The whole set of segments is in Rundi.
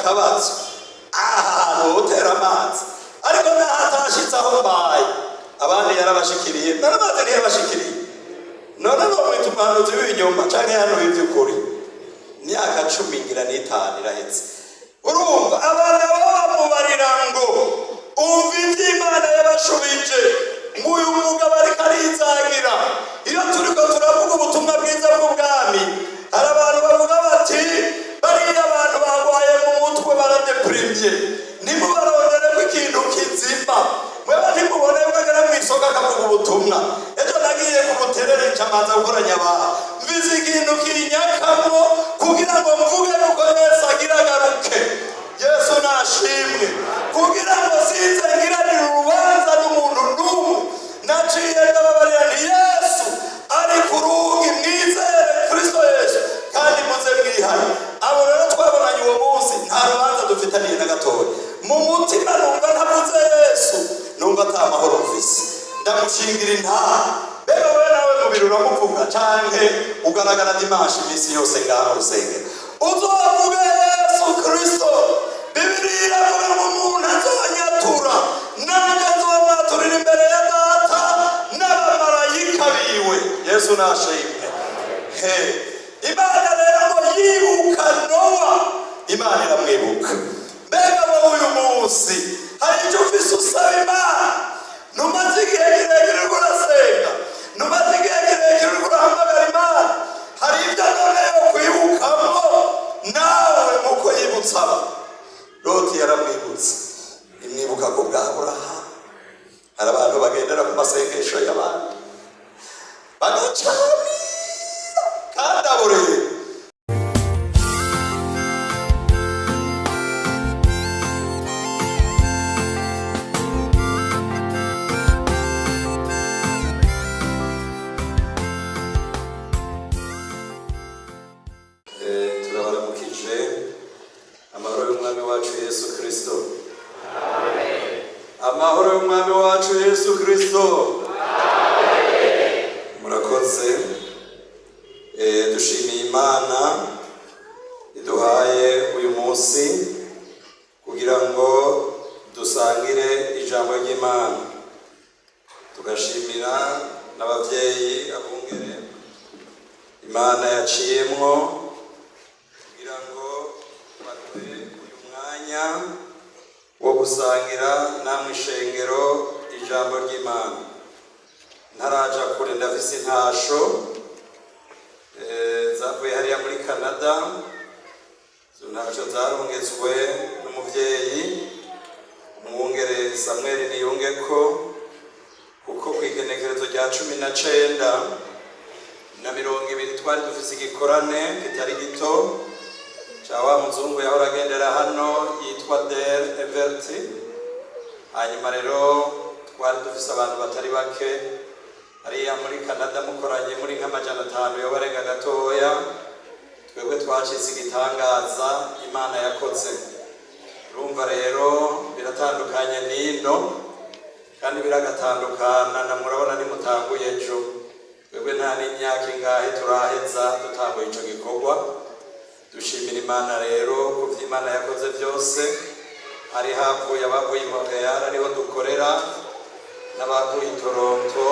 Akabazo aha hantu hotera amazi, ariko naho atashitse aho mbaye, abandi yarabashikiriye, none amazi ntiyabashikiriye. None nomwita umuhanuzi w'ibinyoma canke hano w'ivy'ukuri? Imyaka 15 irahetse. Urumva abana babamubarira ngo umva ivy'Imana yabashubije, ngo uyu mugabo ariko arizagira. Iyo turiko turavuga ubutumwa bwiza bw'ubwami, hari abantu bavuga bati: "Bariya abantu bagwaye mu mutwe, baradepurimye, ntimubarondereko ikintu kizima." Mweba ntimubone ko agera mu isoko akavuga ubutumwa. Ejo nagiye ku Buterere, ncamanza gukoranya abantu, mvize ikintu kinyakamwo kugira ngo mvuge yuko Yesu agira agaruke. Yesu nashimwe. Kugira ngo sinze ngiranire urubanza n'umuntu n'umwe, naciye ndababarira nti: "Yesu ari ku rugi, mwizere Kristo Yesu kandi muze mwihane." Abo rero twabonanye uwo munsi, nta rubanza dufitaniye na gatoya. Mu mutima numva ntavuze Yesu, numva ata mahoro mfise. Ndamushingira intaha. Mbega wowe nawe mubiri uramuvuga, canke ugaragara dimanche iminsi yose ngaha mu rusengero? Uzovuge Yesu Kristo. Bibiliya iravuga ngo umuntu azonyatura, nanjye nzomwaturira imbere ya Data n'abamarayika biwe. Yesu nashimwe. He, Imana rero ngo yibuka Nowa, Imana iramwibuka. Mbega wowe uyu munsi hari icyo ufise usaba Imana? Numaze igihe kirekire uriko urasenga, numaze igihe kirekire uriko urahamagara Imana. Hari ibyo none yo kwibukamwo nawe nkuko yibutsa aba? Loti yaramwibutse, imwibuka ko bwa Aburahamu. Hari abantu bagendera ku masengesho y'abandi bagacanira, kandi abo rero turabaramukije amahoro y'Umwami wacu Yesu Kristo, amahoro y'Umwami wacu Yesu Kristo. Murakoze. Dushimiye Imana iduhaye uyu munsi kugira ngo dusangire ijambo ry'Imana, tugashimira n'ababyeyi, abungere Imana yaciyemwo kugira ngo baduhe uyu mwanya wo gusangira namwe ishengero ijambo ry'Imana. Ntaraja kure, ndafise intasho zavuye hariya muri Canada. Izo ntasho zarungitswe n'umuvyeyi umwungere Samuel Niyungeko, kuko ku igenekerezo rya 19 na 20 twari dufise igikorane kitari gito ca wa muzungu yahora agendera hano yitwa Dale Evert. Hanyuma rero twari dufise abantu batari bake hariya muri Canada, mukoranye muri nk'500 yobarenga gatoya. Twebwe twacitse igitangaza Imana yakoze. Urumva rero biratandukanye n'ino, kandi biragatandukana na murabona nimutanguye ejo. Twebwe nta n'imyaka ingahe turaheza dutanguye ico gikorwa. Dushimira Imana rero ku vyo Imana yakoze byose. Hari havuye abavuye i Montreal ariho dukorera, n'abavuye i Toronto,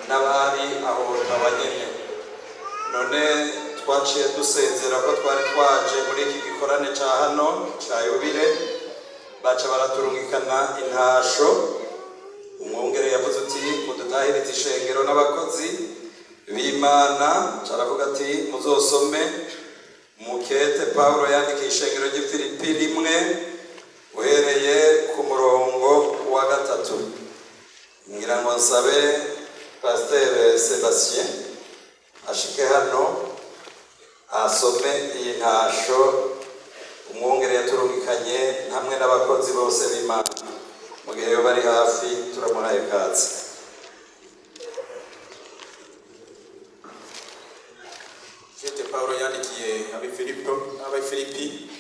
n'abari aho Ottawa nyene. None twaciye dusezera ko twari twaje muri iki gikorane ca hano ca yubile, baca baraturungikana intasho. Umwungere yavuze uti: "Mudutahirize ishengero n'abakozi b'Imana." Caravuga ati: "Muzosome mukete Pawulo yandikiye ishengero ry'i Filipi 1, uhereye ku murongo wa 3." Ngira ngo nsabe Pasiteri Sebastien ashike hano asome iyi ntasho umwungere yaturungikanye hamwe n'abakozi bose b'Imana. Mu gihe yo bari hafi, turamuhaye kazi. Kete Pawulo yandikiye Abefilipo, Abefilipi,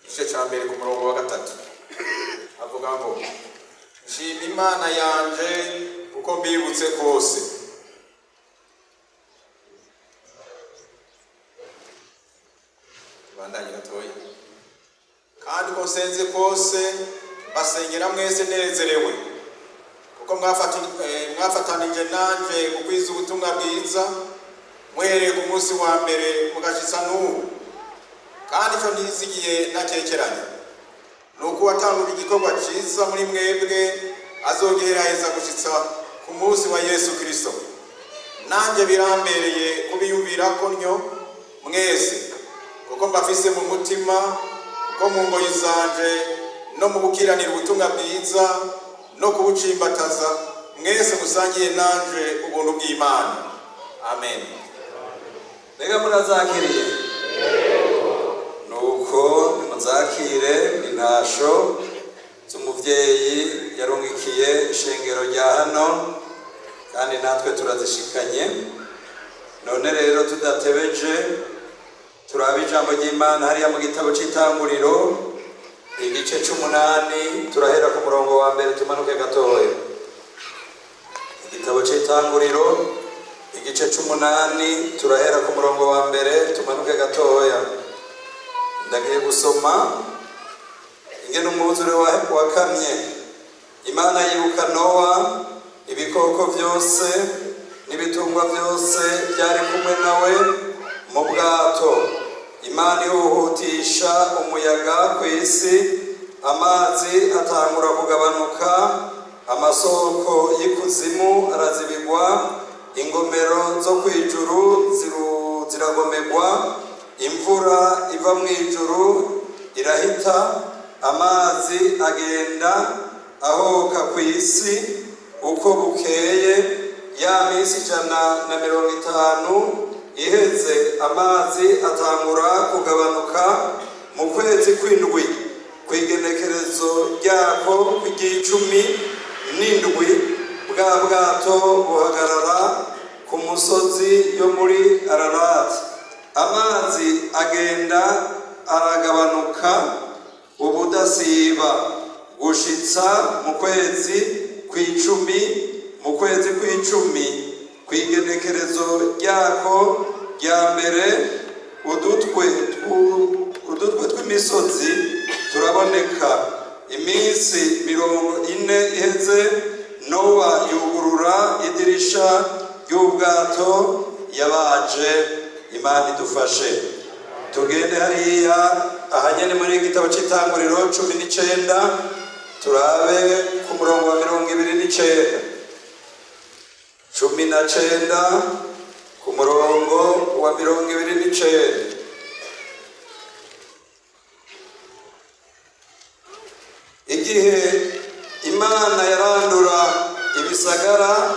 igice cya mbere ku murongo wa 3, avuga ngo: "Nshima Imana yanje kuko mbibutse kose." Bandanye gatoya. Kandi uko nsenze kose mbasengera mwese nezerewe, kuko mwafatanije nanje gukwiza ubutumwa bwiza muhereye ku munsi wa mbere mugashitsa n'ubu. Kandi icyo nizigiye ntakekeranya ni uko uwatangura igikorwa cyiza muri mwebwe azogiheraheza gushitsa ku munsi wa Yesu Kristo. Nanjye birambereye kubiyumvira ko ntyo mwese, kuko mbafise mu mutima, kuko mu ngoyi zanje no mu gukiranira ubutumwa bwiza no kubucimbataza mwese musangiye nanje ubuntu bw'Imana. Amen. Mbega murazakiriye? Nuko nimuzakire intasho z'umuvyeyi yarungikiye ishengero rya hano, kandi natwe turazishikanye. None rero tudatebeje, turabe ijambo ry'Imana hariya mu gitabo c'Itanguriro, igice c'umunani, turahera ku murongo wa mbere tumanuke gatoya. Igitabo c'Itanguriro, igice c'umunani, turahera ku murongo wa mbere tumanuke gatoya. Ndagiye gusoma ingene umwuzure wakamye. Imana yibuka Nowa, ibikoko byose n'ibitungwa byose byari kumwe nawe mu bwato. Imana ihuhutisha umuyaga ku isi, amazi atangura kugabanuka, amasoko y'ikuzimu arazibigwa, ingomero zo ku ijuru ziragomegwa, imvura iva mu ijuru irahita, amazi agenda ahoka ku isi uko bukeye. Ya minsi 150 iheze, amazi atangura kugabanuka. Mu kwezi kw'indwi, kw'igenekerezo ryako 17, bwa bwato buhagarara ku musozi yo muri Ararati. Amazi agenda aragabanuka ubudasiba gushitsa mu kwezi kw'icumi. Mu kwezi kw'icumi, kw'igenekerezo ryako rya mbere, udutwe tw'imisozi turaboneka. Iminsi 40 iheze, Nowa yugurura idirisha ry'ubwato yabaje. Imana idufashe. Tugende hariya ahanyene muri igitabo c'Itanguriro 19, turabe ku murongo wa 29. 19 ku murongo wa 29. Igihe Imana yarandura ibisagara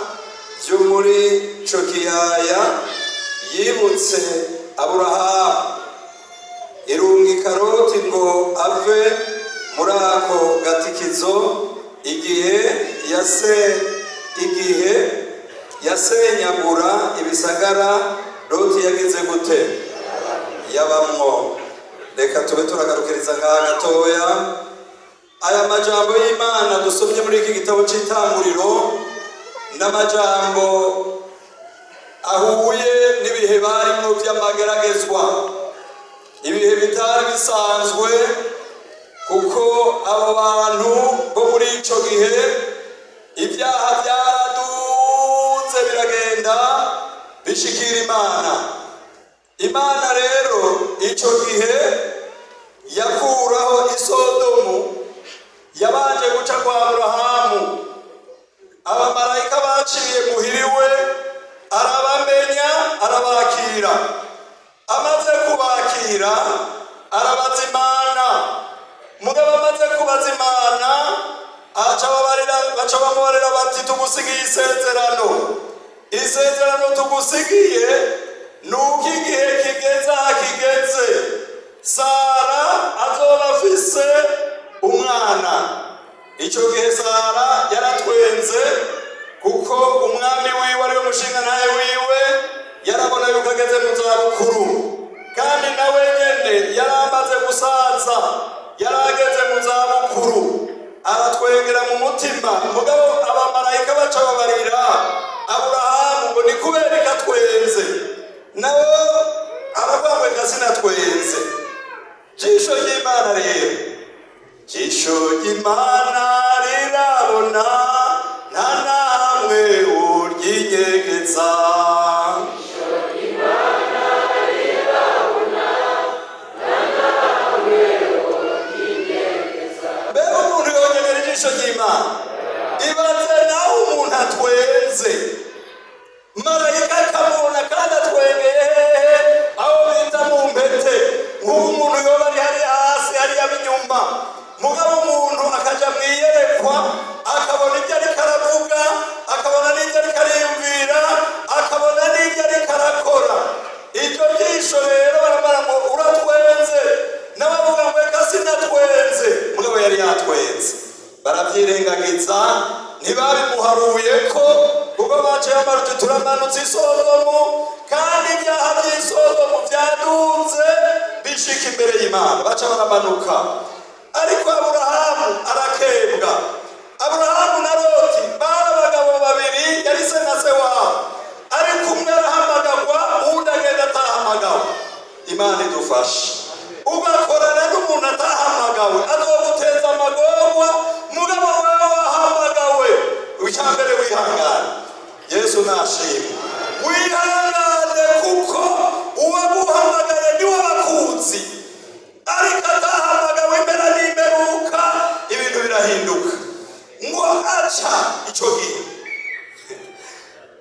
byo muri ico kiyaya, yibutse Aburahamu, irungika Loti ngo ave muri ako gatikizo. Igihe yasenyagura ibisagara, Loti yagize gute? Yabamwo. Reka tube turagarukiriza ngaha gatoya. Aya majambo y'Imana dusomye muri iki gitabo c'Itanguriro n'amajambo ahuye n'ibihe barimwo vy'amageragezwa, ibihe bitari bisanzwe, kuko abo bantu bo muri ico gihe ibyaha byaraduze biragenda bishikira Imana. Imana rero ico gihe yakuraho Isodomu, yabanje guca kwa Aburahamu. Abamarayika baciye muhiriwe, arabamenya, arabakira. Amaze kubakira arabazimana. Mugabo amaze kubazimana, baca bamubarira bati: tugusigiye isezerano. Isezerano tugusigiye nuko igihe kigeze aha kigeze, Sara azoba afise umwana. Icyo gihe Sara yaratwenze, kuko umwami wiwe ariwe mushingantahe wiwe yarabona yuko ageze mu zabukuru, kandi nawe nyene yari amaze gusaza, yari ageze mu zabukuru. Aratwengera mu mutima. Mugabo abamarayika baca babarira Aburahamu ngo ni kubera ko atwenze, nawe aravuga ngo reka sinatwenze. Jisho ry'Imana rero Jisho ry'Imana rirabona, nta namwe uryinyegeza. Mbega umuntu yonyegera ijisho ry'Imana? Ibaze nawe umuntu atwenze, marayika akamubona kandi atwengeye hehe? Aho bita mu mpete. Nk'ubu umuntu yoba ari hariya hasi, hariya b'inyuma, mugabo umuntu akaja mu iyerekwa, akabona ibyo ariko aravuga, akabona n'ibyo ariko ariyumvira, akabona n'ibyo ariko arakora. Iryo jisho rero baramara ngo uratwenze, n'abavuga ngo reka sinatwenze, mugabo yari yatwenze. Barabyirengagiza, ntibabimuharuye ko kuko baciye bamarutse turamanutse isodomu, kandi ibyaha by'isodomu byadunze bishika imbere y'Imana, baca baramanuka. Ariko Aburahamu arakebwa. Aburahamu na Loti bari abagabo babiri, yari se na se wabo, ariko umwe arahamagagwa, uwundi agenda atahamagawe. Imana idufashe. Ugakorana n'umuntu atahamagawe azoguteza amagorwa, mugabo wewe wahamagawe, icya mbere wihangane. Yesu nashimwe. Wihangane kuko uwaguhamagaye niwe abakuzi, ariko atahamagawe impera n'imperuka ibintu birahinduka. Ngo aca ico gihe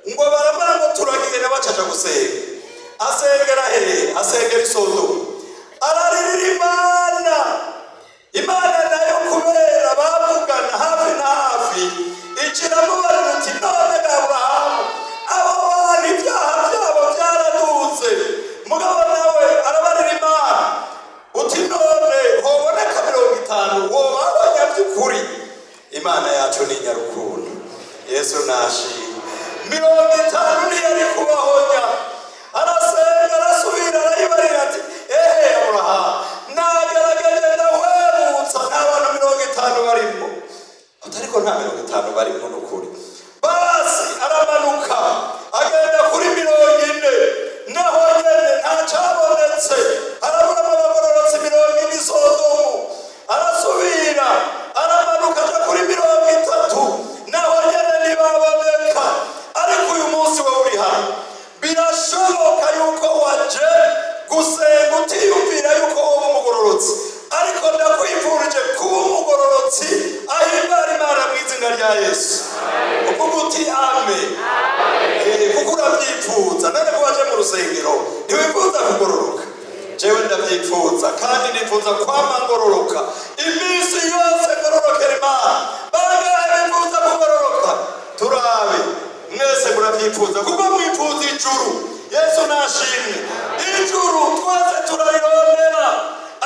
ngo baramara ngo turagiye, nabacaca gusenga. Asengera hehe? Asengera isodomu, araririra Imana. Imana nayo kubera bavugana hafi na hafi ikiramubarira uti none ga Aburahamu, abo bantu ibyaha byabo byaraduze. Mugabo nawe arabarira Imana uti none hoboneka 50 wobahonya by'ukuri? Imana yacu ni nyarukundo. Yesu nashimwe. 50 ntiyari kubahonya. Arasenga, arasubira, arayibarira ati ehe Aburahamu, nagerageje ndahwebutsa, nta bantu 50 barimo. Ariko nta 50 barimo n'ukuri. Basi aramanuka agenda kuri 40, naho nyene nta cabonetse. Araburamo abagororotsi 40 isodomu. Arasubira aramanuka aja kuri 30, naho nyene ntibaboneka. Ariko uyu munsi wowe uri hano, birashoboka yuko waje gusenga utiyumvira yuko wowe umugororotsi, ariko ndakwifurije kuba umugororotsi ahimbara Imana mu izina rya Yesu. Uvuga uti amen. Kuko urabyifuza. None ko waje mu rusengero ntiwifuza kugororoka? Jewe ndabyifuza, kandi nifuza kwama ngororoka iminsi yose, ngororokera Imana. Bangahe bifuza kugororoka? Turabe mwese murabyifuza, kuko mwifuza ijuru. Yesu nashimwe. Ijuru twese turarirondera,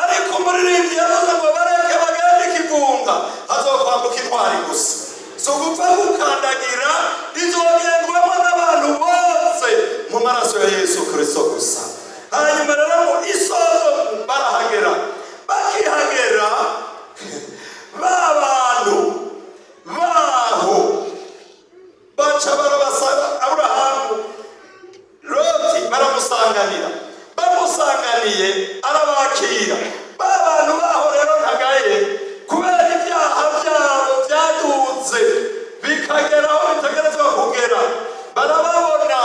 ariko umuririmbyi yavuze ngo bareke bagende ikivunga, hazokwambuka intwari gusa. Si ugupfa gukandagira, rizogendwamo n'abantu bose mu maraso ya Yesu Kristo gusa. Hanyuma rero mu isodomu barahagera. Bakihagera, ba bantu baho baca barabasaba Aburahamu. Loti baramusanganira, bamusanganiye arabakira. Ba bantu baho rero ntagaye, kubera ibyaha byabo byaduze bikagera aho bitegerezwa kugera, barababona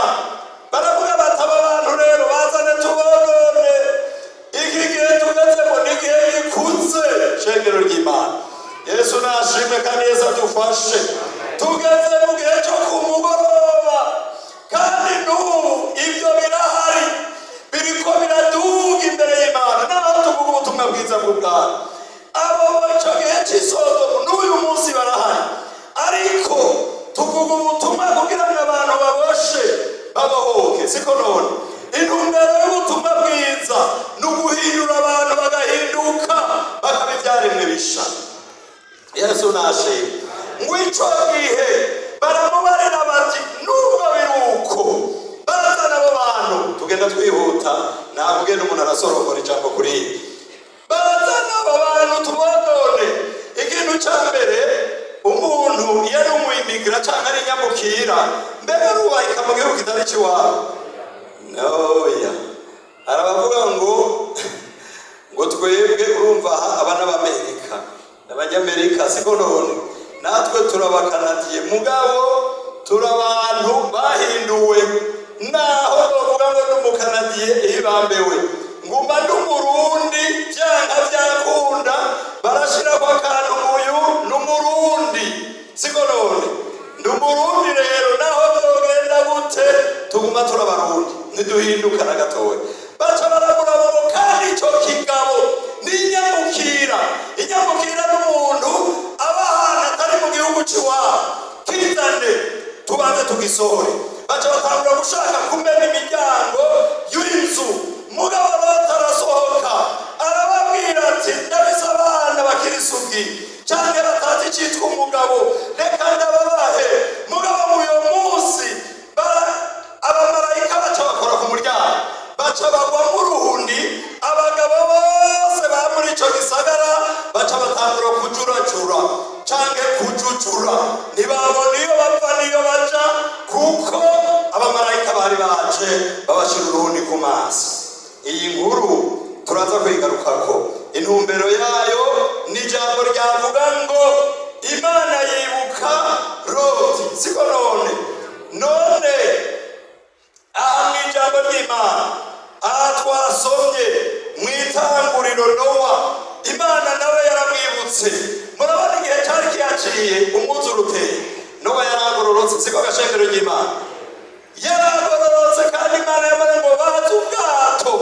baravuga bati aba bantu rero bazane tubonone. Iki gihe tugezemo ni igihe gikuze, shengero ry'Imana. Yesu nashimwe kandi Yesu adufashe. Tugeze mu gihe cyo ku mugoroba, kandi n'ubu ibyo birahari, biriko biraduga imbere y'Imana naho tuvuga ubutumwa bwiza bw'ubwami. Abo ico gihe cy'isodomu n'uyu munsi barahari, ariko tuvuga ubutumwa kugira ngo abantu baboshe babohoke, siko? None intumbero y'ubutumwa bwiza ni uguhindura abantu bagahinduka bakaba ibyaremwe bisha. Yesu nashimwe. Ngo ico gihe baramubarira bati nubwo biri uko, bazana abo bantu. Tugenda twihuta, ntabwo ugenda umuntu arasoromora ijambo kuri iyi. Bazana abo bantu tubonone. Ikintu cya mbere, umuntu iyo ari umuyimigira cyangwa ari nyamukira, mbega arubahika mu gihugu kitari ikiwabo? Oya. Hari abavuga ngo twebwe urumva aha aba n'Abamerika. Abanyamerika, siko? None natwe turabakanadiye, mugabo turi abantu bahinduwe. Naho bavuga ngo n'umukanadiye, ibambewe nguma n'Umurundi, byanka byakunda barashirako akantu, uyu n'Umurundi, siko? None ndi Umurundi rero, naho byogenda gute tuguma turabarundi, ntiduhinduka na gatoya. Baca baramuraba ngo kandi ico kigabo ni inyamukira. Inyamukira n'umuntu aba ahantu atari mu gihugu c'iwabo. Kizane tubanze tugisohore. Baca batangura gushaka kumena imiryango y'inzu, mugabo batarasohoka arababwira ati: "Ndabise abana bakiri isugi canke batazi icitwa umugabo, reka ndababahe." Mugabo uyo munsi abamarayika baca bakora ku muryango, baca bagwa mu ruhundi. Abagabo bose ba muri ico gisagara baca batangura kujurajura canke kujucura, ntibabona iyo bava n'iyo baja, kuko abamarayika bari baje babashira uruhundi ku maso. Iyi nkuru turaza kwigarukako. Intumbero yayo ni ijambo ryavuga ngo Imana yibuka Loti, siko? None aha mu ijambo ry'Imana, aha twasomye mu Itanguriro, Nowa Imana nawe yaramwibutse. Murabona igihe cyari kihaciye umwuzure uteye, Nowa yaragororotse, siko gashengero ry'Imana? Yaragororotse, kandi Imana yamaze ngo baze ubwato,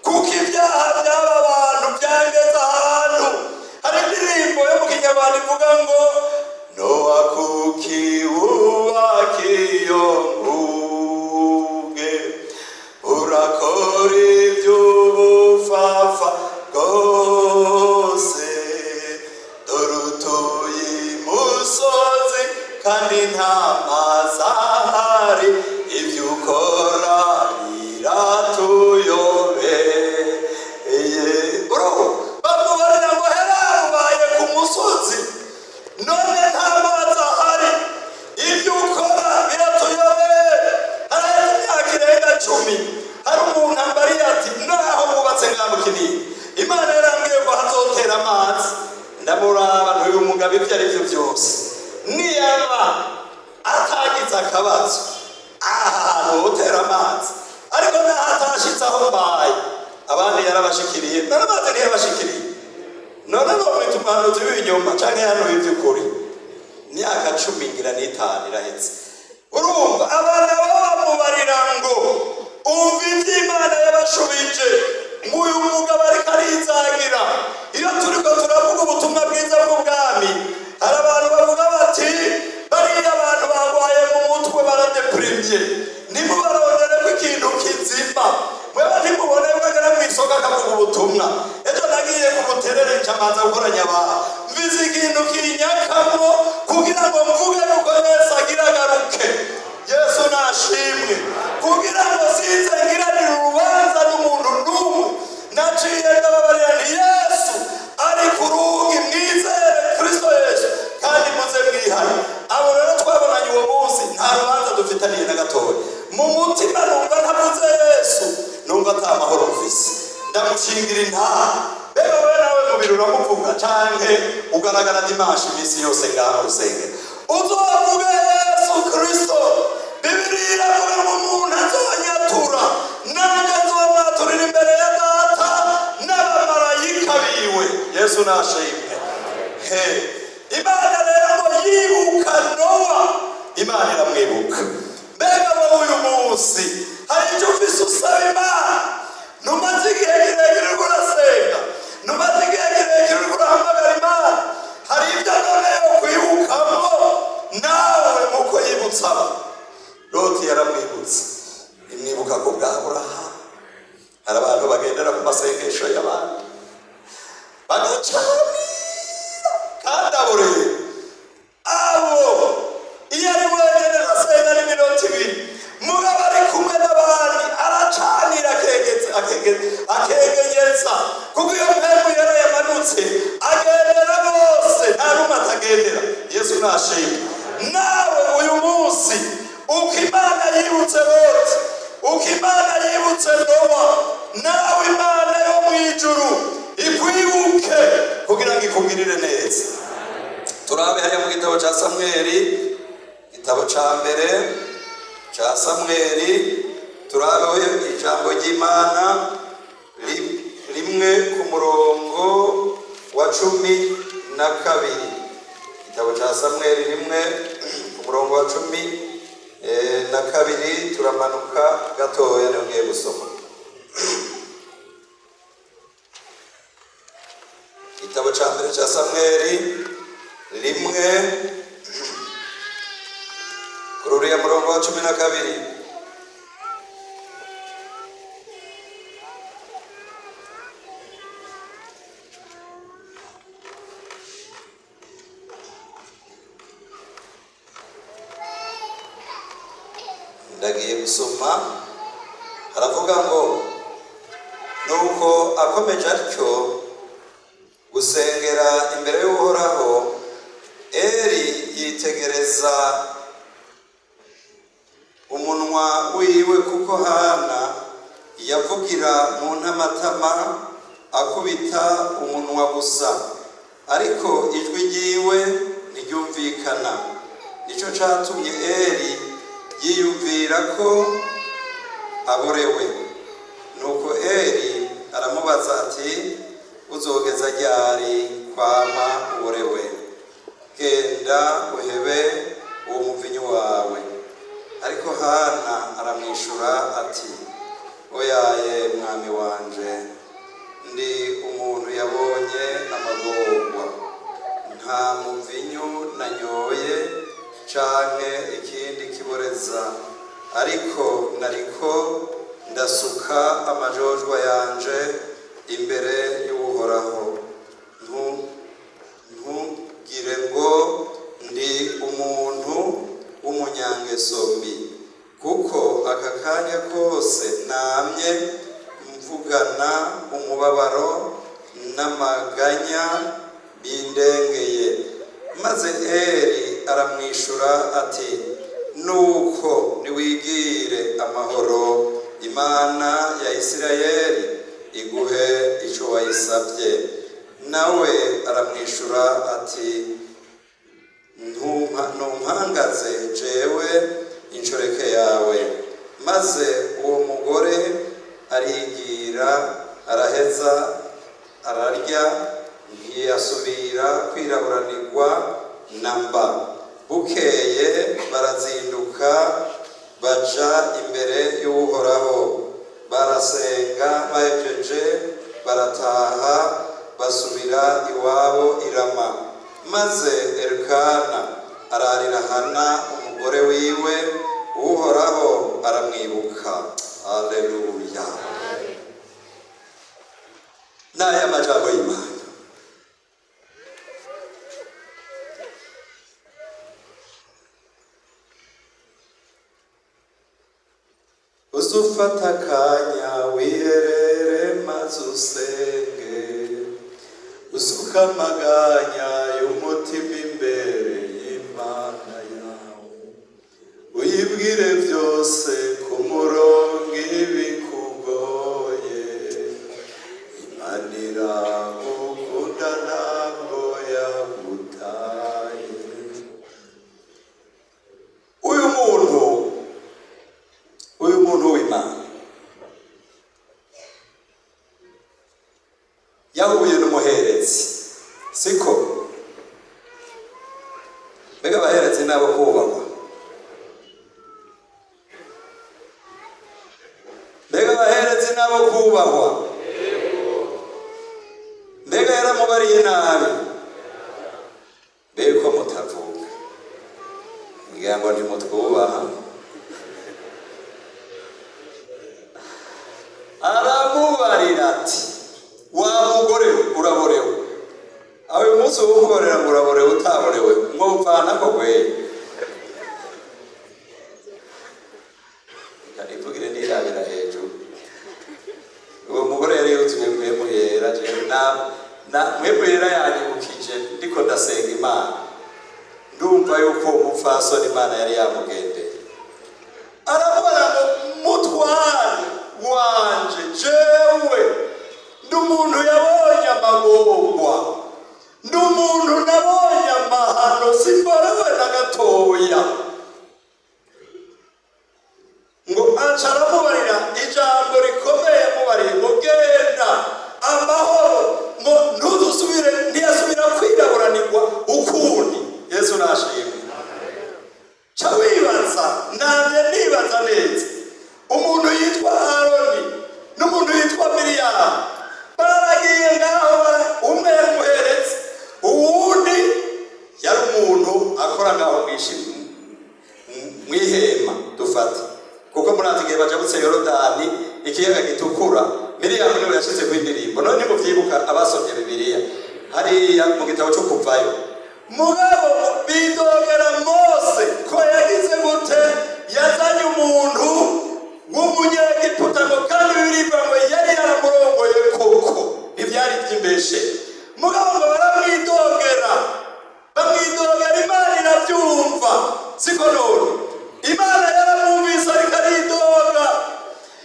kuko ibyaha by'aba bantu byangeze ahantu. Hari indirimbo yo mu Kinyarwanda ivuga ngo: "Nowa, kuki wubaka iyo nkuge, urakora iby'ubupfapfa bwose? Dore utuye imusozi kandi nta mazi ahari, ibyo ukora biratuyobeye." Uruhu bamubarira ngo hera ubaye ku musozi, none nta mazi ahari, ibyo ukora biratuyobeye. Haraheze imyaka irenga 10, hari umuntu ambariye ati: "Naho wubatse ngaha mu Kinini, Imana yarambwiye ko hazotera amazi." Ndamuraba, ntuyu mugabo ibyo ari byo byose niyaba atagize akabazo aha hantu hotera amazi, ariko naho atashitse aho mbaye, abandi yarabashikiriye. None amazi ntiyabashikiriye? None nomwita umuhanuzi w'ibinyoma canke yahanuye ivy'ukuri? Imyaka 15 ngira irahetse. Urumva abana baba bamubarira ngo umva ivy'Imana yabashubije, ngo uyu mugabo ariko arizagira. Iyo turiko turavuga ubutumwa bwiza bw'ubwami, hari abantu bavuga bati: "Bariya abantu bagwaye mu mutwe, baradepurimye, ntimubarondere ko ikintu kizima." Mweba ntimubone ko agera mu isoko akavuga ubutumwa. Ejo nagiye ku Buterere, ncamanza gukoranya abantu, mvize ikintu kinyakamwo kugira ngo mvuge yuko Yesu agira agaruke. Yesu nashimwe. Kugira ngo sinze ngiranire urubanza n'umuntu n'umwe, naciye ndababarira nti: "Yesu ari ku rugi, mwizere Kristo Yesu kandi muze mwihane." Abo rero twabonanye uwo munsi, nta rubanza dufitaniye na gatoya. Mu mutima numva ntavuze Yesu, numva ata mahoro mfise. Ndamushingira intaha. Rero wowe nawe mubiri uramuvuga, canke ugaragara dimanche iminsi yose ngaha mu rusengero? Uzovuge Yesu Kristo. Bibiliya iravuga ngo umuntu azonyatura, nanjye nzomwaturira imbere ya Data n'abamarayika biwe. Yesu nashimwe. He, Imana rero ngo yibuka Nowa, Imana iramwibuka. Mbega wowe uyu munsi hari icyo ufise usaba Imana? Ntumaze igihe kirekire uriko urasenga, ntumaze igihe kirekire uriko urahamagara Imana. Hari ibyo none yo kwibukamo nawe nkuko yibutsa aba. Loti yaramwibutse, imwibuka ku bwa Aburahamu. Hari abantu bagendera ku masengesho y'abandi bagacanira, kandi abo rero, abo iyo ari wenyine ntasenga n'iminota 2, mugabo ari kumwe n'abandi aracanira, akegetse, akegenyeza, kuko iyo mpemu yera yamanutse agendera bose, nta n'umwe atagendera. Yesu nashimwe. Nawe uyu munsi, uko Imana yibutse Loti, uko Imana yibutse Nowa, nawe Imana yo mu ijuru ikwibuke kugira ngo ikugirire neza. neza. Turabe hariya mu gitabo ca Samweli, igitabo ca mbere ca Samweli, turabeho ijambo ry'Imana rimwe ku murongo wa 12. Igitabo ca Samweli rimwe ku murongo wa 12, turamanuka gatoya niho ngiye gusoma. Igitabo ca mbere ca Samweli rimwe kuri uriya murongo wa 12. Ndagiye gusoma, haravuga ngo nuko akomeje atyo gusengera imbere y'Uhoraho, Eli yitegereza umunwa wiwe, kuko Hana yavugira mu ntamatama akubita umunwa gusa, ariko ijwi ryiwe ntiryumvikana. Nico catumye Eli yiyumvira ko aborewe. Nuko Eli aramubaza ati uzogeza ryari kwama uborewe? Genda uhebe uwo muvinyu wawe. Ariko Hana aramwishura ati oyaye mwami wanje, ndi umuntu yabonye amagorwa, nta muvinyu nanyoye canke ikindi kiboreza, ariko nariko ndasuka amajojwa yanje imbere y'Uhoraho. Ntugire ngo ndi umuntu w'umunyangeso mbi, kuko aka kanya kose namye mvugana umubabaro n'amaganya bindengeye. Maze Eli aramwishura ati nuko niwigire amahoro, Imana ya Isirayeli iguhe ico wayisabye. Nawe aramwishura ati ntumpangaze jewe inshoreke yawe. Maze uwo mugore arigira araheza ararya, ntiyasubira kwiraburanirwa namba. Bukeye barazinduka baja imbere y'Uhoraho, barasenga, bahejeje barataha basubira iwabo i Rama. Maze Elukana ararira Hana umugore wiwe, Uhoraho aramwibuka. Haleluya. N'aya majambo y'Imana. Uzufata akanya wiherere maze usenge, usuka amaganya y'umutima imbere y'Imana yawe, uyibwire byose ku murongo ibikugoye. Imana iragukunda ntabwo yagutaye. Uyu muntu w'Imana yahuye n'umuherezi, siko? Mbega abaherezi nabo kubahwa? Mbega abaherezi nabo kubahwa? Mbega yaramubariye nabi? Mbega ko mutavuga ngira ngo ntimutwubaha? Aramubarira ati wa mugore uraborewe. Aho uyu munsi wo kuborera ngo uraborewe utaborewe ngo upfana ko gwe. Kanivugire nirabira hejuru. Uwo mugore yari yuzuye mpwemu yera, jewe na mpwemu yera yanyibukije ndiko ndasenga Imana, ndumva yuko uwo mupfasoni Imana yari yamugendeye. Aramubara ngo mutware wanje, jewe ndi umuntu yabonye amagorwa, Ndi umuntu nabonye amahano, simborewe na gatoya. Ngo aca aramubarira ijambo rikomeye, yamubariye ngo genda amahoro, ngo ntuzusubire, ntiyasubira kwiraburanirwa ukundi. Yesu nashimwe. Ca wibaza, namye nibaza neza, umuntu yitwa Aroni n'umuntu yitwa Miriyamu baragiye ngaho, umwe yari umuherezi, uwundi yari umuntu akora ngaho mw'ihema dufate, kuko murazi igihe bajabutse Yorodani, ikiyaga gitukura, Miriyamu niwe yashizeko indirimbo. None nimuvyibuka, abasomye Bibiliya hariya mu gitabo cyo Kuvayo, mugabo bidogera Mose ko yagize gute, yazanye umuntu w'umunyegiputa, ngo kandi Bibiliya ivuga ngo yari yaramurongoye koko, ntivyari ivy'imbeshe. Mugabo ngo baramwidogera, bamwidogera, Imana iravyumva. Siko none Imana yaramwumvise ariko aridoga?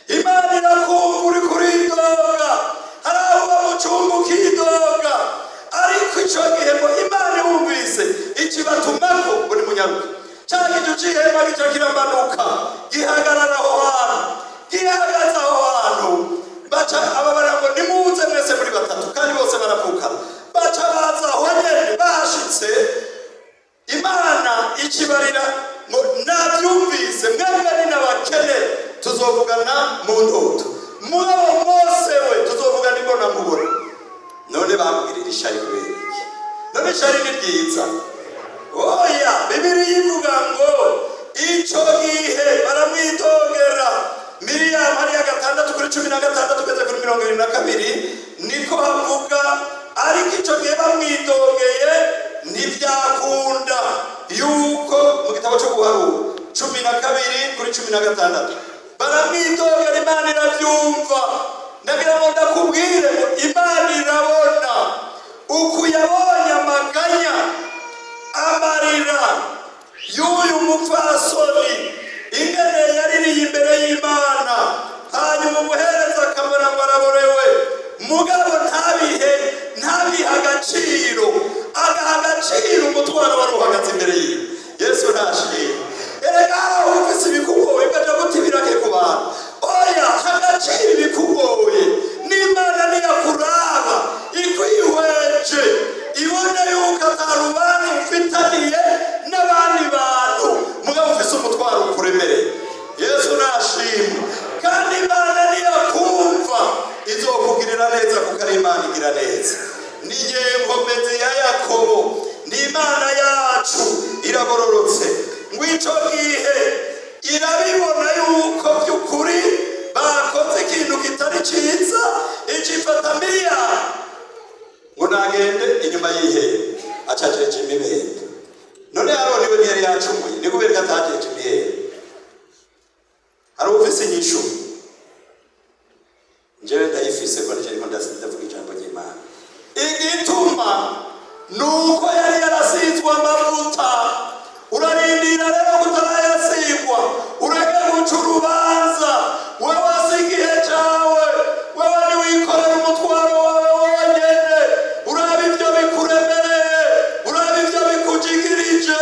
Imana irakumva uriko uridoga. Hari aho uba mu cumba ukidoga, ariko ico gihe ngo Imana iwumvise ikibatumako ngo nimunyaruke. Ca gicu c'ihema gica kiramanuka, gihagarara aho hantu. Gihagaze aho hantu, baca ababarira ngo nimuze mwese muri batatu, kandi bose baravukana. Baca baza aho nyene. Bashitse, Imana ikibarira ngo nabyumvise, mwebwe ni n'abakene, tuzovugana mu ndoto, mugabo Mose we tuzovugana imbona mubona. None bamugirira ishari kubera iki? None ishari ni ryiza? Oya. Bibiliya ivuga ngo ico gihe baramwidogera Miriyamu hariya 6:16 kugeza kuri 22, niko havuga. Ariko ico gihe bamwidogeye ntibyakunda yuko mu gitabo cyo Guharura 12:16 baramwidogera, Imana irabyumva. Ndagira ngo ndakubwire ngo Imana irabona. Uku yabonye amaganya, amarira y'uyu mupfasoni, ingene yaririye imbere y'Imana, hanyuma umuhereza akamara ngo araborewe, mugabo ntabihe agaciro, agaha agaciro umutwaro wari uhagaze imbere yiwe. Yesu ntashimwe. Erega aho ufise ibikugoye ukaja guta ibirake ku bantu, oya, ha agaciro ibikugoye, n'Imana niyakuraba ikwihweje ibone yuko atarubanza ufitaniye n'abandi bantu, mugabo ufise umutwaro ukuremereye. Yesu nashimwe. Kandi Imana niyakumva izokugirira neza, kuko ari Imana igira neza. Ni nkomezi ya Yakobo, ni Imana yacu, iragororotse. Ngo ico gihe irabibona yuko by'ukuri bakoze ikintu kitari ciza, icifata Miliyari ngo nagende inyuma y'ihema acajeje imibembe. None Aroni we ntiyari yacumuye? Ni kubera ko atajeje imihembe? Hari ufise inyishu? Njyewe ndayifise, ko nije ndiko ndavuga ijambo ry'Imana. Igituma ni uko yari yarasizwe amavuta. Urarindira rero kutarayasigwa, ureke guca urubanza. Wewe si igihe cawe, wewe niwikorera umutwaro wawe wonyene. Uraba ibyo bikuremereye, uraba ibyo bikujigirije,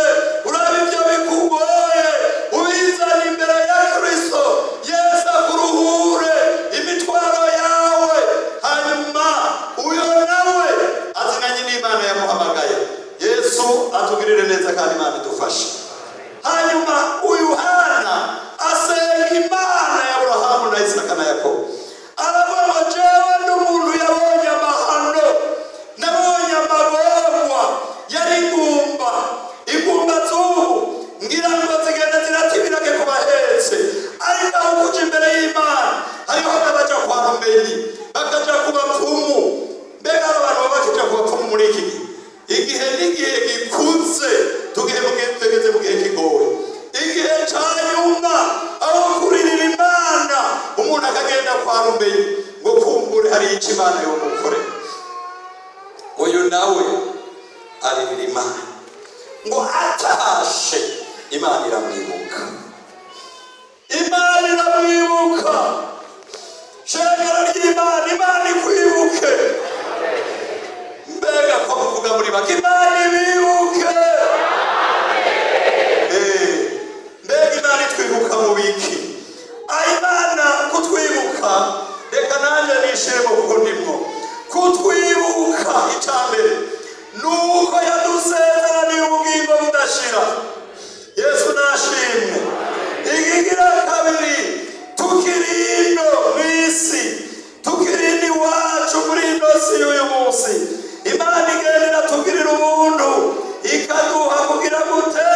uraba ibyo bikugoye, ubizane imbere ya Kristo Yesu akuruhure imitwaro yawe. Hanyuma uyo nawe azinanye n'Imana yamuhamagaye. Yesu atugirire neza kandi Imana idufashe. Hanyuma uyu Hana asenga Imana ya Aburahamu na Isaka na Yakobo, aravuga ngo jewe n'umuntu yabonye amahano, nabonye amagorwa, yari ingumba. Ingumba z'ubu ngira ngo zigenda ziratibirage ku bahetse, ariko aho kuja imbere y'Imana, hariho n'abaja kwa rumenyi, bakaja ku bapfumu. Mbega abo bantu baba bakija ku bapfumu muri iki gihe? Igihe n'igihe gikuze, tugihe tugeze mu gihe kigoye, igihe ca nyuma, aho kuririra Imana umuntu akagenda kwa rumenyi ngo kumbure hari ico Imana yomukorera. Uyu nawe aririra Imana, ngo atashe Imana iramwibuka, Imana iramwibuka. Shengero ry'Imana, Imana ikwibuke. Mbega ko muvuga muri bake. Imana ibibuke. Mbega Imana itwibuka mu biki? Imana kutwibuka, reka nanjye nishire mu kuko ndimwo. Kutwibuka icya mbere nuko yadusezeraniye ubugingo budashira. Yesu nashimwe. Ikigira kabiri, tukiri ino mu isi, tukiri ino iwacu muri ino si y'uyu munsi, Imana igenda iratugirira ubuntu, ikaduha kugira gute?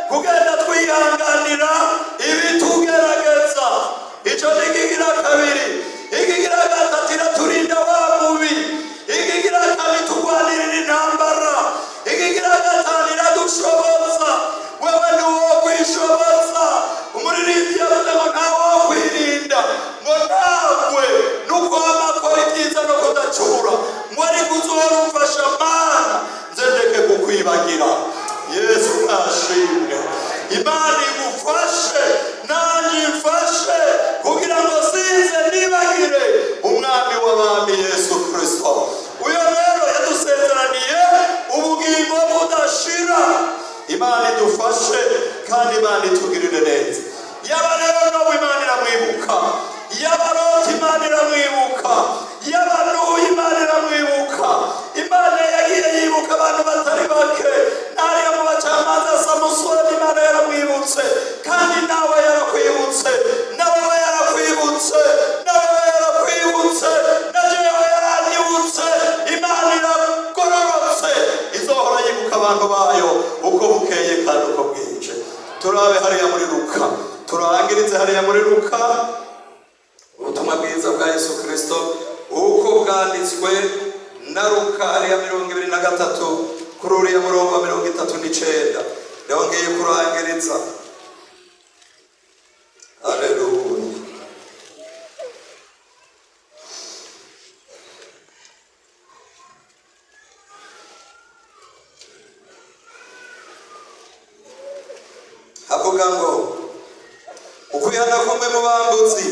Kugenda twihanganira ibitugerageza. Icyo ni ikigira kabiri. Ikigira gatatu, iraturinda wa mubi. Ikigira kane, turwanirira intambara. Ikigira gatanu, iradushoboza. Wewe ni uwo kwishoboza. Umuririmbyi yavuze ngo ntawe wo kwirinda, ngo ntabwe nuko akora ibyiza no kudacura, ngo ariko uzohora umfasha Mana, nze ndeke kukwibagira. Yesu nashimwe. Imana igufashe, nanjye imfashe, kugira ngo sinze nibagire Umwami w'abami Yesu Kristo. Uyo rero yadusezeraniye ubugingo budashira. Imana idufashe kandi Imana itugirire neza. Yaba rero nawe Imana iramwibuka, yaba Loti Imana iramwibuka, yaba Nuhu Imana iramwibuka. Imana yagiye yibuka abantu batari bake. Nariya mu bacamanza, Samusoni Imana yaramwibutse, kandi nawe yarakwibutse, nawe yarakwibutse, nawe yarakwibutse, na jewe yaranyibutse. Imana iragororotse, izohora yibuka abantu bayo uko bukeye kandi uko bwije. Turabe hariya muri Luka, turangirize hariya muri Luka, ubutumwa bwiza bwa Yesu Kristo uko bwanditswe na Luka, hariya 23, kuri uriya murongo wa 39. Ndongeye kurangiriza. Haleluya. Havuga ngo ukwihana kumwe mu bambuzi,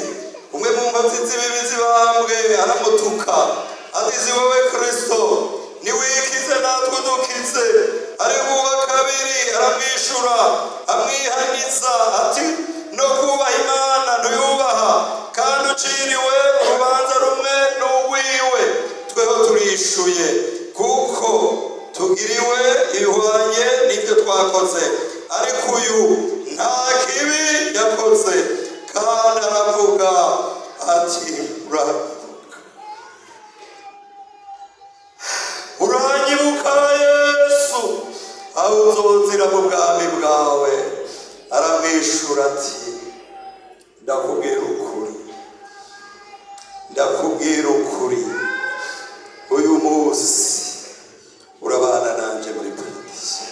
umwe mu nkozi z'ibibi zibambwe, aramutuka ati: "Si wowe Kristo? Niwikize natwe udukize." Ari uwa kabiri aramwishura amwihaniza ati: "No kubaha Imana ntuyubaha, kandi uciriwe urubanza rumwe n'urwiwe. Tweho turishuye, kuko tugiriwe ibihwanye n'ibyo twakoze, ariko uyu nta kibi yakoze." Kandi aravuga ati: "Uranyibuka, uranyibuka Yesu, aho uzozira mu bwami bwawe." Aramwishura ati: "Ndakubwira ukuri, ndakubwira ukuri, uyu munsi urabana nanjye muri paradiso."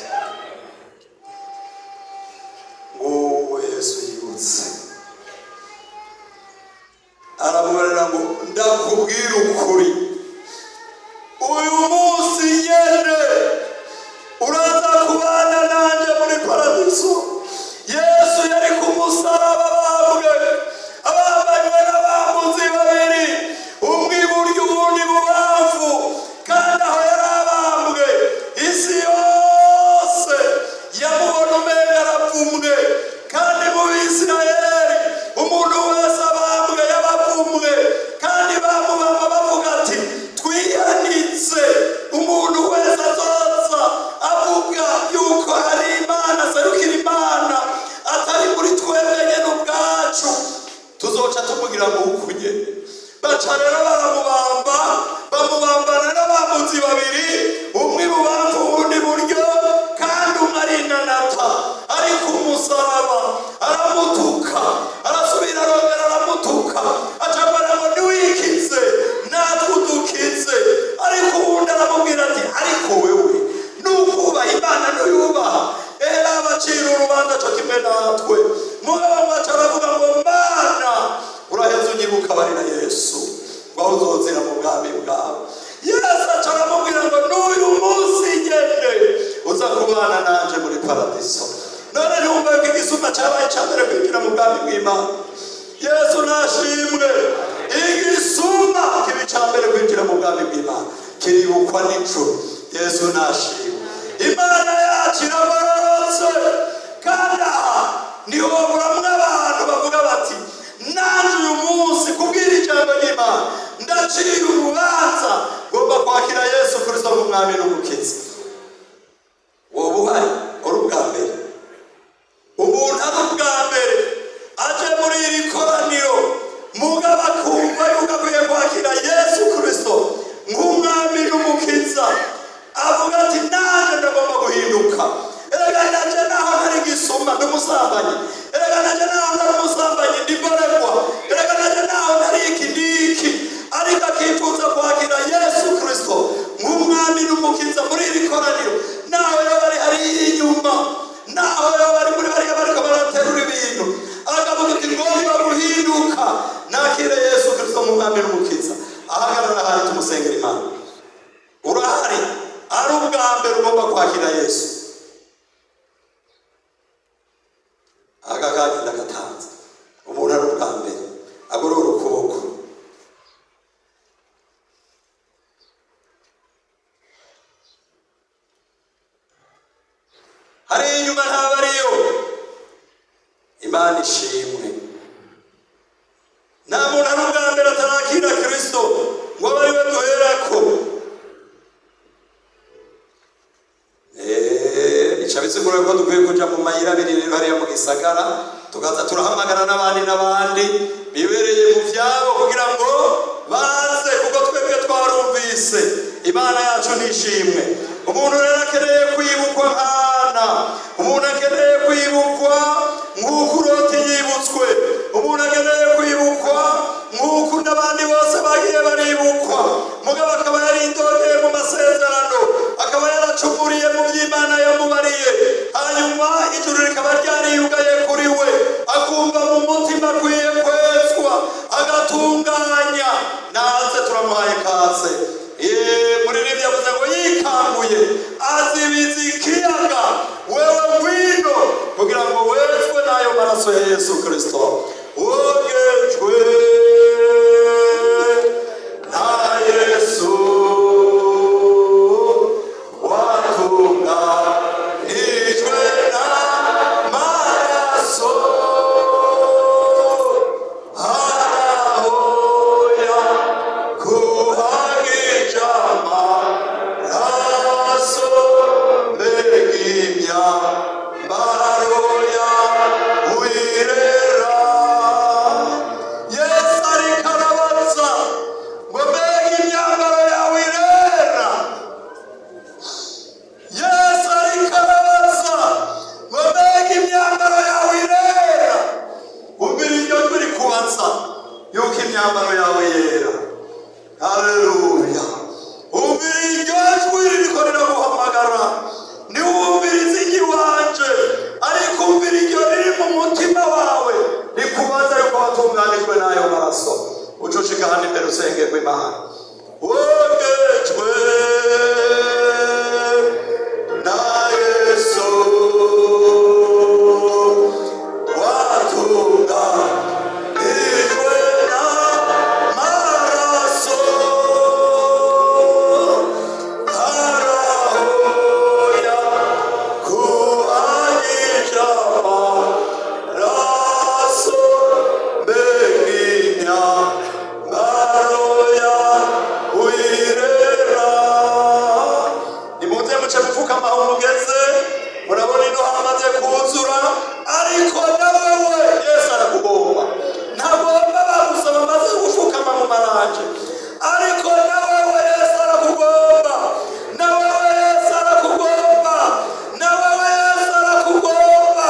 Nguwo Yesu yibutse, aramubarira ngo: "Ndakubwira ukuri, uyu munsi nyene uraza kubana nanjye muri paradiso." Yesu yari ku musaraba, abambwe, abambanywe n'abambuzi babiri, umwe iburyo uwundi ibubamfu. Kandi aho yari abambwe, isi yose yamubona umenga aravumwe. Kandi mu Bisirayeli umuntu wese abambwe yabavumwe. Kandi bamubamba bavuga ati: "Twihanitse umuntu wese azoza avuga yuko hari Imana, aserukira Imana, atari muri twebwe nyene ubwacu, tuzoca tumugira ngo ukunye." Baca rero baramubamba, bamubambana n'abambuzi babiri, umwe ibubamfu uwundi iburyo. Kandi umwe arinanata ari ku musaraba, aramutuka, arasubira arongera aramutuka, acambara ngo: "Niwikize natwe udukize." Ariko uwundi aramubwira ati: "Ariko wewe nukubaha Imana ntuyubaha? Era abacira urubanza co kimwe natwe." Mugabo mwaca aravuga ngo: "Mana, uraheze unyibuka." Barira Yesu ngo: "Aho uzozira mu bwami bwawe." Yesu aca aramubwira ngo: "N'uyu munsi nyene uza kubana nanje muri paradiso." None ntumva yuko igisuma cabaye ica mbere kwinjira mu bwami bw'Imana? Yesu nashimwe. Igisuma kiba ica mbere kwinjira mu bwami bw'Imana, kiribukwa n'ijuru. Yesu nashimwe. Imana yacu iragororotse. Kandi aha ntihoburamwo abantu bavuga bati nanjye uyu munsi kubwira ijambo ry'Imana ndaciye urubanza, ngomba kwakira Yesu Kristo nk'umwami n'umukiza. Woba uhari uri ubwa mbere, umuntu ari ubwa mbere aje muri iri koraniro, mugabo akumva yuko akwiye kwakira Yesu Kristo nk'umwami n'umukiza, avuga ati nanjye ndagomba guhinduka. Erega nanjye naho ntari igisuma ndi umusambanyi, erega nanjye naho ntari umusambanyi ndi mboregwa, erega nanjye naho ntari iki n'iki, ariko akifuza kwakira Yesu Kristo nk'umwami n'umukiza muri iri koraniro, naho yaba ari hariya inyuma, naho yaba ari muri bariya bariko baraterura ibintu, akavuga ati ngomba guhinduka nakire Yesu Kristo nk'umwami n'umukiza, ahagarara ahari tumusengera Imana. Urahari ari ubwa mbere ugomba kwakira Yesu. Aka kanya ndagatanze, umuntu ari ubwa mbere agorora ukuboko. Hari inyuma ntaba ariyo. Imana ishimwe. Nta muntu ari ubwa mbere atarakira Kristo ngo abe ariwe duherako. Bica bisigura ko dukwiye kuja mu mayira abiri rero hariya mu gisagara, tukaza turahamagara n'abandi n'abandi bibereye mu vyabo kugira ngo baze, kuko twebwe twarumvise. Imana yacu nishimwe. Umuntu rero akeneye kwibukwa nk'Hana, umuntu akeneye kwibukwa nk'uko Loti yibutswe, umuntu akeneye kwibukwa nk'uko n'abandi bose bagiye baribukwa, mugabo akaba yarindogeye mu masezerano, akaba yaracumuriye mu by'Imana yamubariye, hanyuma ijuru rikaba ryariyugaye kuri we, akumva mu mutima akwiye kwezwa agatunganya. Naze turamuhaye kaze. Muririmbyi yavuze ngo yikanguye azibiza ikiyaga, wewe ngwino kugira ngo wezwe n'ayo maraso ya Yesu Kristo. Wogejwe na Yesu watunganijwe n'amaraso, harahoya kuhagija amaraso, mbega imyambaro yawe irera. Yesu ariko arabaza ngo mbega imyambaro yawe irera. Yesu ariko arabaza ngo mbega imyambaro yawe irera. Umvira iryo jwi rikubaza yuko imyambaro yawe yera. Haleluya. Umvira iryo jwi ririko riraguhamagara. Ntiwumvirize iry'iwanje, ariko umvira iryo riri mu mutima wawe rikubaza yuko watunganijwe n'ayo maraso. Uce ushika hano imbere usengerwe Imana. Wogejwe na Yesu watunganijwe n'amaraso, harahoya kuhagija amaraso, mbega imyambaro yawe irera. Nimuze muce mupfukama aho mugeze, murabona ino hamaze kuzura, ariko nawewe Yesu arakugomba. Ntagomba bagusaba maze gupfukama mu maranje, ariko nawewe Yesu arakugomba, nawewe Yesu arakugomba, nawewe Yesu arakugomba.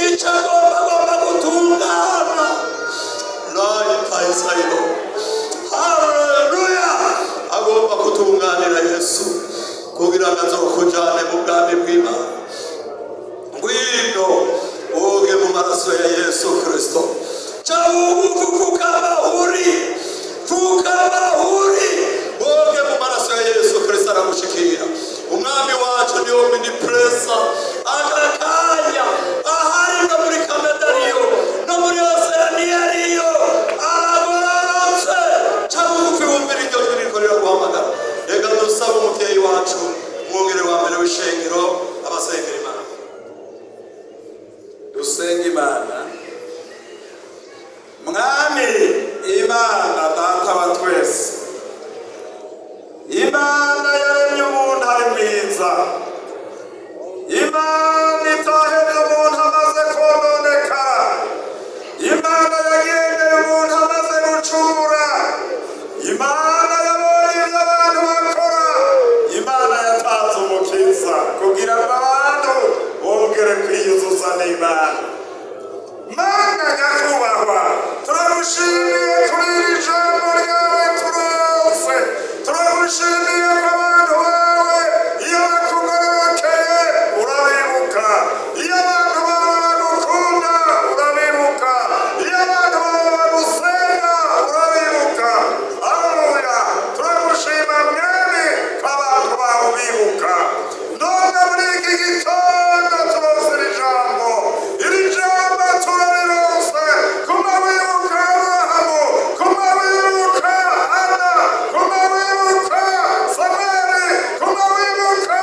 Icyo agomba, agomba gutungana. Laipaisailo. Haleluya. Agomba kutunganira Yesu kugira ngo azokujane mu bwami bw'Imana. Ngwino woge mu maraso ya Yesu Kristo. Ca bugufi pfukama uri, pfukama uri, woge mu maraso ya Yesu Kristo aragushikira. Umwami wacu ni omnipresent. Aka kanya ahari no muri Canada ariyo, no muri Oceania ariyo, aragororotse. Ca bugufi wumvira iryo jwi ririko riraguhamagara. Reka dusabe umuvyeyi wacu, umwungere wa mbere w'ishengero, Umukiza. Imana itahebye umuntu amaze kononekara. Imana yagendeye umuntu amaze gucumura. Imana yabonye ibyo abantu bakora. Imana yatanze Umukiza kugira ngo abantu bongere kwiyuzuza n'Imana. Mana nyakubahwa, turagushimiye kuri iri jambo ryawe turose. Turagushimiye ko abantu bawe iyo bakugororokeye urabibuka, iyo abantu bawe bagukunda urabibuka, iyo abantu bawe bagusenga urabibuka. Haleluya! Turagushima, Mwami, ko abantu bawe ubibuka. None muri iki gitondo turose iri jambo, iri jambo turarironse kuma wibuka Aburahamu, kuma wibuka Ana, kuma wibuka Samweli, kuma wibuka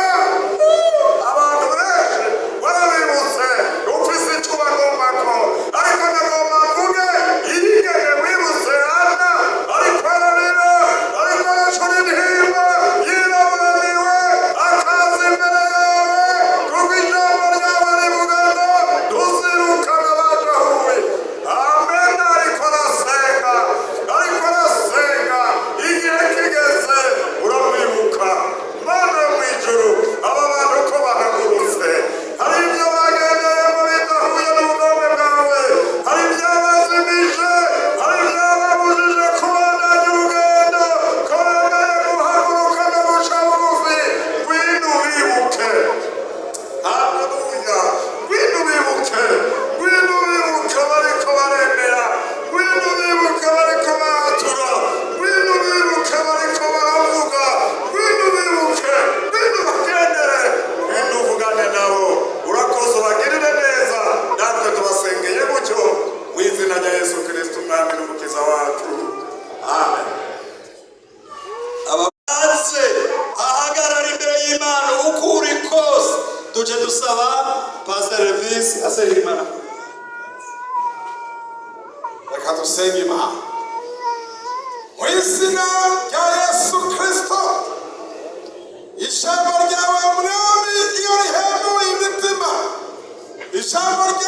abantu benshi. Warabibutse, ufise icyo ubagombako. Ariko ndagomba mvuge yigeze wibutse Ana ariko ararira, ariko aracura intimba, yiraburaniwe, akaza imbere yawe, kuko ijambo ryawe rivuga ngo ntuzirukane abajahuwe. Amen. Ariko arasenga, ariko arasenga, igihe kigeze uramwibuka. Mana yo mu ijuru, aba bantu ko bahagurutse, hari ibyo bagendeyemo bidahuye n'ubugombe bwawe, hari ibyabazimije, hari ibyababujije kubandanya urugendo, ko bemeye guhaguruka no guca bugufi, ngwino ubibuke. Haleluya! Ngwino ubibuke, ngwino ubibuke bariko baremera, ngwino ubibuke bariko baratura, ngwino ubibuke bariko baravuga, ngwino ubibuke, ngwino ubagendere, ngwino uvugane nabo. Urakoze, ubagirire neza. Natwe tubasengeye gutyo mu izina rya Yesu Kristo, Umwami n'Umukiza wacu. Amen. Ababanze ahagarara imbere y'Imana uko uri kose. Tuje dusaba Pastor Elvis asenga Imana. Reka dusenge Imana mu izina rya Yesu Kirisito. Ijambo ryawe, Mwami, iyo rihembuye imitima, ijambo ryawe.